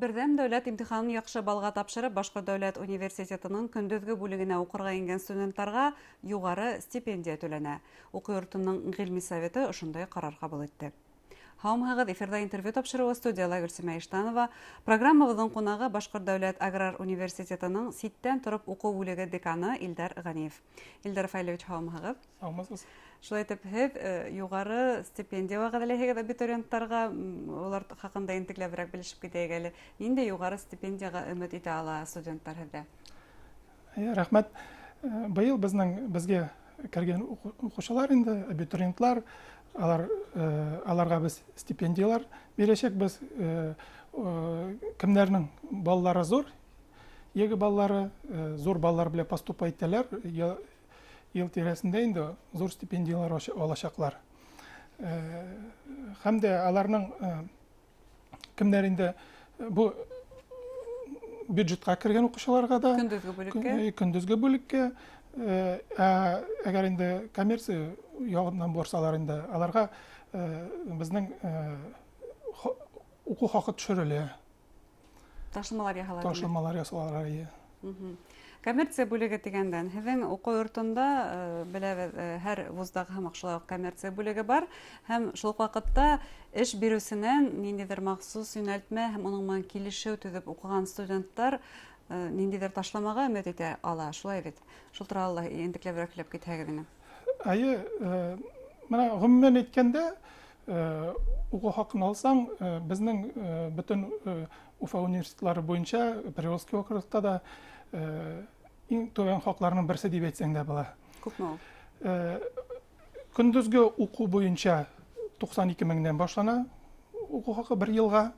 Берҙәм дәүләт имтиханын яҡшы балға тапшырып, Башҡорт дәүләт университетының көндөҙгө бүлегенә уҡырға ингән студенттарға юғары стипендия түләнә. Уҡыу йортоноң ғилми советы ошондай ҡарар ҡабул итте. Һаумыһығыҙ, эфирҙа интервью тапшырыуы, студияла Гөлсимә Иштанова. Программабыҙҙың ҡунағы Башҡорт дәүләт аграр университетының ситтән тороп уҡыу бүлеге деканы Илдар Ғәниев. Илдар Рафаэлевич, һаумыһығыҙ. Һаумыһығыҙ. Шулай итеп, һеҙ юғары стипендия вәғәҙәләйһегеҙ абитуриенттарға, улар хаҡында ентекләберәк белешеп китәйек әле. Ниндәй юғары стипендияға өмөт итә ала студенттар һеҙҙә? Рәхмәт. Быйыл безнең безгә кергән укучылар инде, абитуриентлар, алар аларга без стипендиялар бирәчәкбез. Кемнәрнең балалары зур, ЕГЭ баллары, зур баллар белән поступать итәләр, ел тирәсендә инде зур стипендиялар алачаклар. Һәм дә аларның кемнәр инде бу бюджетка кергән укучыларга да көндезге бүлеккә, көндезге бүлеккә, ә әгәр инде коммерция ягыннан барсалар инде, аларга безнең уку хакы төшерелә. Ташламалар яһала. Ташламалар ясалалар, әйе. Коммерция бүлеге дигәндән, һеҙҙең уҡыу йортонда, беләбеҙ, һәр вуздағы һымаҡ шулай уҡ коммерция бүлеге бар, һәм шул уҡ ваҡытта эш биреүсенән ниндәйҙер махсус йүнәлтмә һәм уның менән килешеү төҙөп уҡыған студенттар ниндәйҙер ташламаға өмөт итә ала, шулай бит? Шул турала ла ентекләберәк һөйләп китһәгеҙ ине. Әйе, менә гомумән әйткәндә, уҡыу хаҡын алсаң, безнең бөтен Уфа университетлары буенча Приволжский округта да иң түбән хакларның берсе дип әйтсәң дә була. Күпме ул? Көндезге уку буенча 92 меңнән башлана уку хакы бер елга.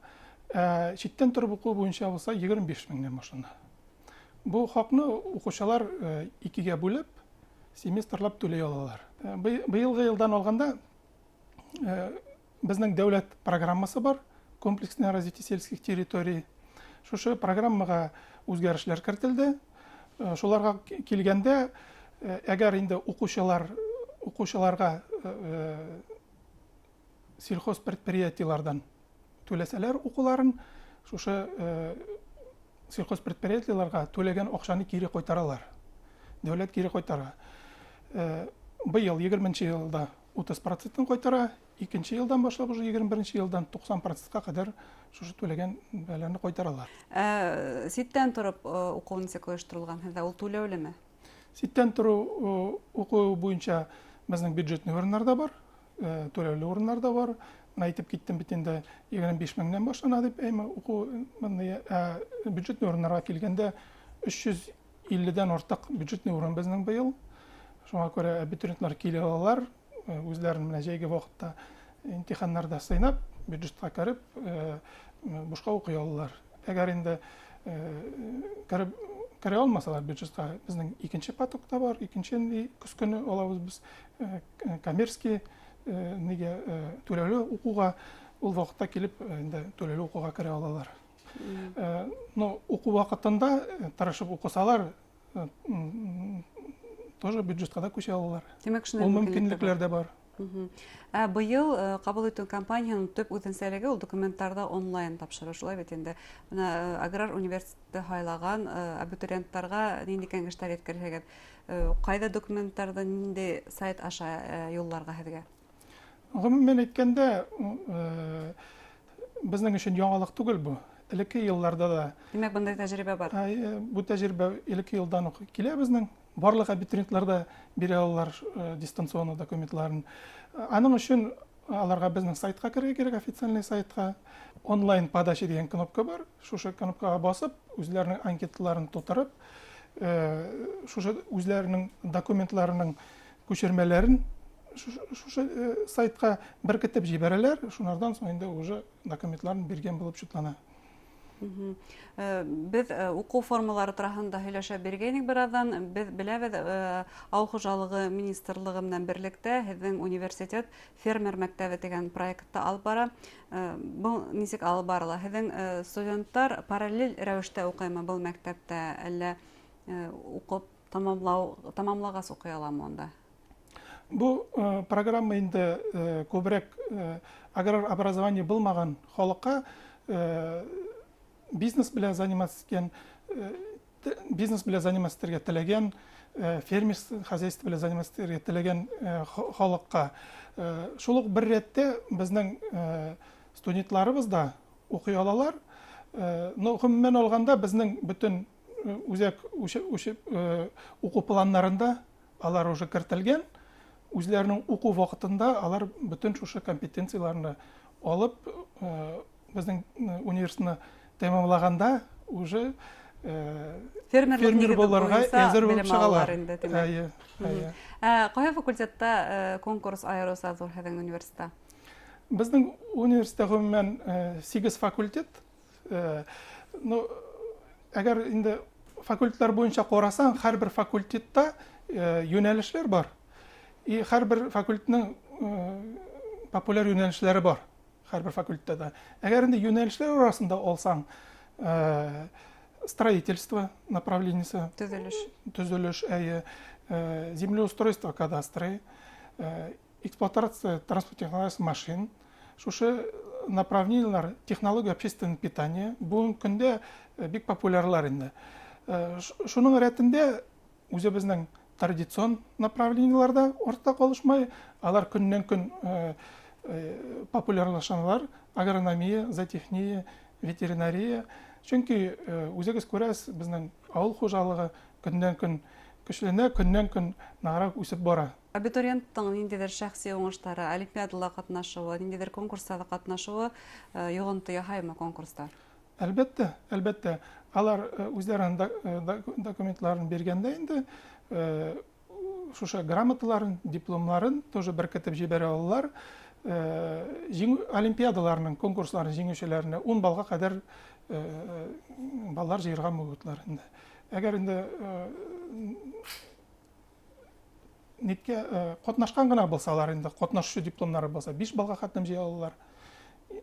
Ә читтән торып уку буенча булса 25 меңнән башлана. Бу хакны укучылар икегә бүлеп, семестрлап түләй алалар. Быелгы елдан алганда безнең дәүләт программасы бар, комплексное развитие сельских территорий. Шушы программага үзгәрешләр кертелде. Шуларга килгәндә, әгәр инде укучылар укучыларга сельхоз предприятиеләрдән түләсәләр укуларын, шушы сельхоз предприятиеләргә түләгән акчаны кире кайтаралар. Дәүләт кире кайтара. Быел 20 елда 30 процентын кайтара, икенче елдан башлап уже 21 елдан 90 процентка кадәр шушы түләгән бәяләрне кайтаралар. Ә ситтән торып уку ничек оештырылган һездә? Ул түләүлеме? Ситтән тору уку буенча безнең бюджетный урыннар да бар, түләүле урыннар да бар. Менә әйтеп киттем бит инде, 25 меңнән башлана дип, әйме уку мондый, ә бюджетный урыннарга килгәндә 350дән артык бюджетный урын безнең быел. Шуңа күрә абитуриентлар килә алалар, үзләрен менә җәйге вакытта имтиханнарда сыйнап, бюджетка кереп, бушка укый алалар. Әгәр инде кереп керә алмасалар бюджетка, безнең икенче поток та бар, икенче көз көне алабыз без коммерческий нигә түләүле укуга, ул вакытта килеп инде түләүле укуга керә алалар. Но уку вакытында тырышып укысалар, тоже бюджетка да күчә алалар. Димәк, шундый Ул мөмкинлекләр дә бар. Ә быел кабул итү кампанияһының төп үзенчәлеге ул документларда онлайн тапшыру, шулай бит инде. Менә аграр университетты һайлаган абитуриентларга нинди кәңәшләр әйткерһегез? Кайда документларны нинди сайт аша юлларга һеҙгә? Гомумән әйткәндә, безнең өчен яңалык түгел бу. Элекке елларда да. Димәк, бындай тәжрибә бар. Бу тәжрибә элекке елдан ук килә безнең. Барлык абитуриентлар да бирә алалар дистанционно документларын. Аның өчен аларга безнең сайтка керергә кирәк, официальный сайтка. Онлайн подача дигән кнопка бар. Шушы кнопкага басып, үзләренең анкеталарын тутырып, шушы үзләренең документларының күчермәләрен шушы сайтка беркетеп җибәрәләр. Шунардан соң инде уже документларын биргән булып чутлана. Беҙ уҡыу формалары тураһында һөйләшә биргәйнек бераҙҙан. Беҙ беләбеҙ, Ауыл хужалығы министрлығы менән берлектә һеҙҙең университет фермер мәктәбе тигән проектты алып бара. Был нисек алып барыла? Һеҙҙең студенттар параллель рәүештә уҡыймы был мәктәптә, әллә уҡып тамамлау тамамлағас уҡый аламы унда? Бу программа инде күбрәк аграр образование булмаган халыкка. Бизнес белән заниматься иткән, бизнес белән заниматься итәргә теләгән, фермерство хозяйство белән заниматься итәргә теләгән халыкка. Шул ук бер рәттә безнең студентларыбыз да укый алалар. Но гомумән алганда безнең бөтен үзәк уку планнарында алар уже кертелгән. Үзләренең уку вакытында алар бөтен шушы компетенцияләрне алып, безнең университетны тәмамлаганда уже фермер булырга әзер булып чыгалар. Әйе, әйе. Ә кайсы факультетта конкурс аеруча зур һеҙҙең университетта? Безнең университетта гомумән 8 факультет. Ну, әгәр инде факультетлар буенча карасаң, һәрбер факультетта юнәлешләр бар. И һәрбер факультетның популяр юнәлешләре бар. Һәрбер факультетта да. Әгәр инде юнәлешләр арасында алсаң, строительство направлениесе, төзелеш, төзелеш, әйе, землеустройство, кадастры, эксплуатация транспорт технологиясе машин, шушы направлениелар, технология общественного питания бүгенге көндә бик популярлар инде. Шуның рәтендә үзебезнең традицион направлениелар да артта калышмай, алар көннән-көн популярлашалар: агрономия, зоотехния, ветеринария. Чөнки үзегез күрәсез, безнең авыл хуҗалыгы көннән-көн көчләнә, көннән-көн ныграк үсеп бара. Абитуриенттың ниндәйҙер шәхси уңыштары, олимпиадала ҡатнашыуы, ниндәйҙер конкурстарҙа ҡатнашыуы йоғонто яһаймы конкурста? Әлбәттә, әлбәттә. Алар үзләренең документларын биргәндә инде шушы грамоталарын, дипломнарын тоже беркетеп җибәрә алалар. Җиңү олимпиадаларының, конкурсларының җиңүчеләренә 10 баллга кадәр баллар җыярга могутлар инде. Әгәр инде ниткә катнашкан гына булсалар инде, катнашучы дипломнары булса, 5 баллга хәтлем җыя алалар.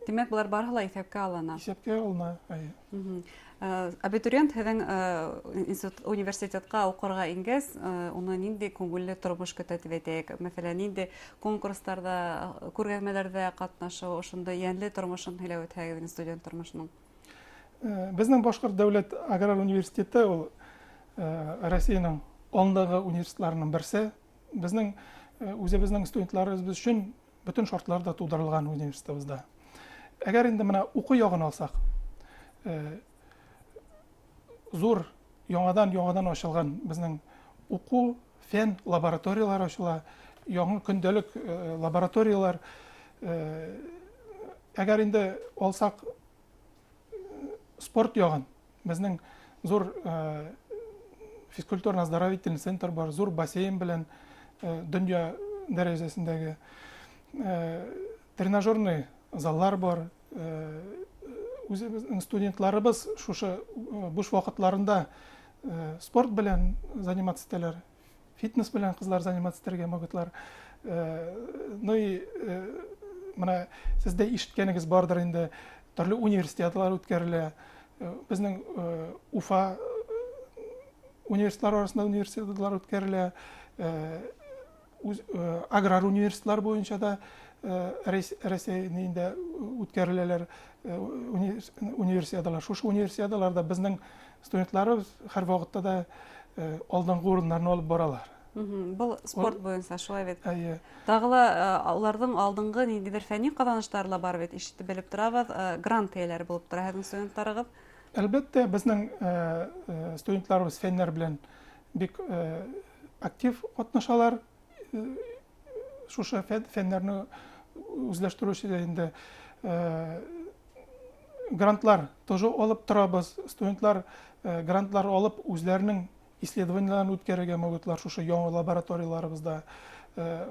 Димәк, болар барыһы ла иҫәпкә алына. Иҫәпкә алына, әйе. Абитуриент һеҙҙең институт, университетҡа уҡырға ингәс, уны ниндәй күңелле тормош көтә тип әйтәйек? Мәҫәлән, ниндәй конкурстарҙа, күргәҙмәләрҙә ҡатнашыу, ошондай йәнле тормошон һөйләп үтһәгеҙ студент тормошоноң. Беҙҙең Башҡорт дәүләт аграр университеты ул Россиянең алдынгы университетларының берсе. Безнең үзебезнең студентларыбыз өчен бөтен шартлар да тудырылган университетыбызда. Әгәр инде менә уку ягын алсак, зур яңадан яңадан ачылган безнең уку, фән лабораторияләре ачыла, яңа көндәлек лабораторияләр. Әгәр инде алсак спорт ягын, безнең зур физкультурно-оздоровительный центр бар, зур бассейн белән, дөнья дәрәҗәсендәге тренажерный заллар бар. Үзебезнең студентларыбыз шушы буш вакытларында спорт белән заниматься итәләр, фитнес белән кызлар заниматься итәргә могутлар. Ну и менә сез дә ишеткәнегез бардыр инде, төрле университетлар үткәрелә. Безнең Уфа университетлар арасында университетлар үткәрелә. Аграр университетлар буенча да Рәсәйдә үткәреләләр универсиадалар. Шушы универсиадаларда безнең студентларыбыз һәр вакытта да алдынгы урыннарны алып баралар. Был спорт буйынса шулай бит. Әйе. Тағы ла уларҙың алдынғы ниндәйҙер фәнни ҡаҙаныштары ла бар бит, ишетеп белеп торабыҙ, грант эйәләре булып тора һеҙҙең студенттарығыҙ. Әлбәттә, безнең студентларыбыз фәннәр белән бик актив катнашалар. Шушы фәннәрне үзләштерүче дә инде грантлар тоже алып торабыз. Студентлар грантлар алып үзләренең исследованиеләрен үткәрергә могутлар шушы яңа лабораторияларыбызда.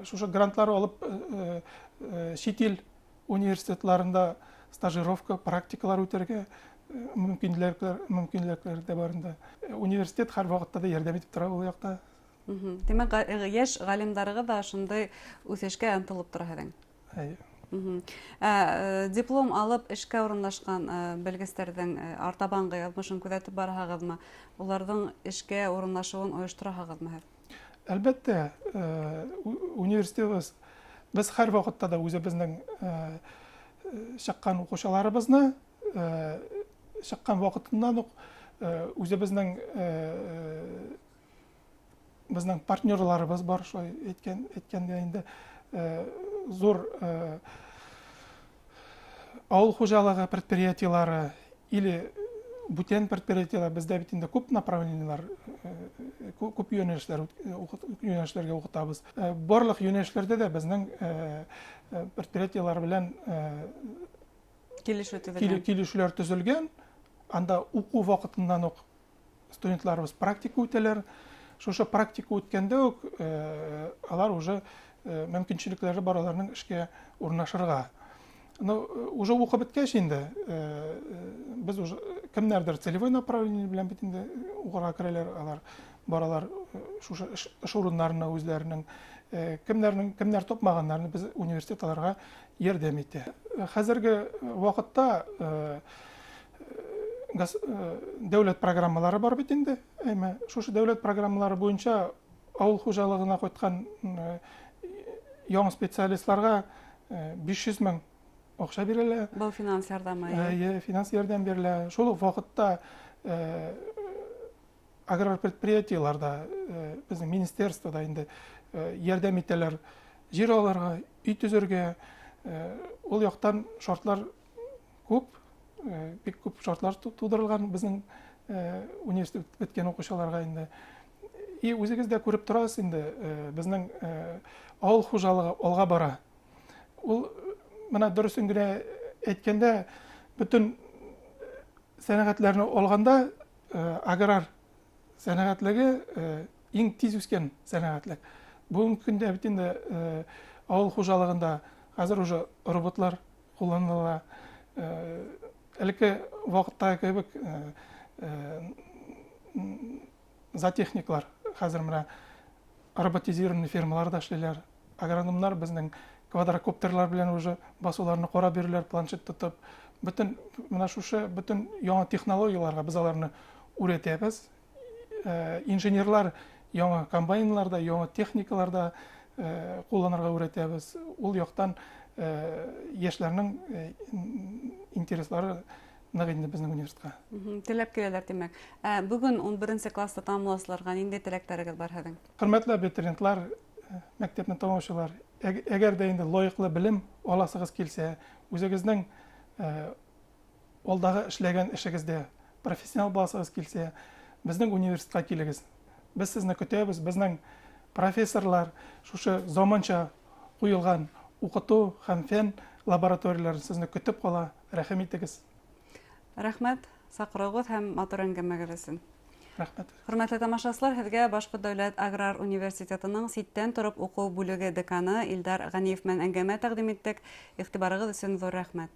Шушы грантлар алып чит ил университетларында стажировка, практикалар үтәргә мөмкинлекләр дә бар инде. Университет һәр вакытта да ярдәм итеп тора ул якта. Димәк, йәш ғалимдарығыҙ ҙа шундай үҫешкә ынтылып тора һеҙҙең. Әйе. Диплом алып эшкә урынлашҡан белгестәрҙең артабанғы яҙмышын күҙәтеп бараһығыҙмы? Уларҙың эшкә урынлашыуын ойоштораһығыҙмы һеҙ? Әлбәттә, университетыбыҙ беҙ һәр ваҡытта да үҙебеҙҙең сыҡҡан уҡыусыларыбыҙны Чыккан вакытыннан ук үзебезнең безнең партнерларыбыз бар, шулай әйткән әйткәндә инде зур авыл хуҗалыгы предприятиеләре или бүтән предприятиеләр. Бездә бит инде күп направлениеләр, күп юнәлешләр, юнәлешләргә укытабыз. Барлык юнәлешләрдә дә безнең предприятиеләр белән килешү төзелгән. Килешүләр төзелгән. Анда уку вакытыннан ук студентларыбыз практика үтәләр. Шушы практика үткәндә үк алар уже мөмкинчелекләре бар аларның эшкә урнашырга. Ну, уже укып беткәч инде, без уже кемнәрдер целевой направление белән бит инде укырга керәләр, алар баралар шушы эш урыннарына үзләренең. Кемнәрнең кемнәр тапмаганнарны без университет аларга ярдәм итә. Хәзерге вакытта дәүләт программалары бар бит инде. Әмма шушы дәүләт программалары буенча авыл хуҗалыгына кайткан яңа специалистларга 500 мең акча бирелә. Был финанс ярҙамы? Әйе, финанс ярдәм бирелә. Шул ук вакытта аграр предприятиеләрдә, безнең министерствода инде ярдәм итәләр җир алырга, өй төзергә. Ул яктан шартлар күп, бик күп шартлар тудырылган безнең университет беткән укучыларга инде. И үзегез дә күреп торасыз инде, безнең авыл хуҗалыгы алга бара. Ул менә дөресен генә әйткәндә, бөтен сәнәгатьләрне алганда, аграр сәнәгатьлеге иң тиз үскән сәнәгатьлек. Бүгенге көндә бит инде авыл хуҗалыгында хәзер уже роботлар кулланыла. Элекке вакыттагы кебек зоотехниклар хәзер менә роботизированный фермаларда эшлиләр. Агрономнар безнең квадрокоптерлар белән уже басуларны карап йөриләр, планшет тотып. Бөтен менә шушы бөтен яңа технологияләргә без аларны өйрәтәбез. Инженерлар яңа комбайнларда, яңа техникаларда кулланырга өйрәтәбез. Ул яктан яшьләрнең интереслары нык инде безнең университетка. Теләп киләләр, димәк. Ә бүген 11 класста тәмамлаучыларга нинди теләкләрегез бар һеҙҙең? Хөрмәтле абитуриентлар, мәктәпне тәмамлаучылар, әгәр дә инде лаеклы белем аласыгыз килсә, үзегезнең алдагы эшләгән эшегездә профессионал буласыгыз килсә, безнең университетка килегез. Без сезне көтәбез. Безнең профессорлар шушы заманча куелган укыту һәм фән лабораторияләре сезне көтеп кала. Рәхим итегез. Рәхмәт саҡырыуығыҙ һәм матур әңгәмәгеҙ өсөн. Рәхмәт. Хөрмәтле тамашасылар, һеҙгә Башҡорт дәүләт аграр университетының ситтән тороп уҡыу бүлеге деканы Илдар Ғәниев менән әңгәмә тәҡдим иттек. Иғтибарығыҙ өсөн ҙур рәхмәт.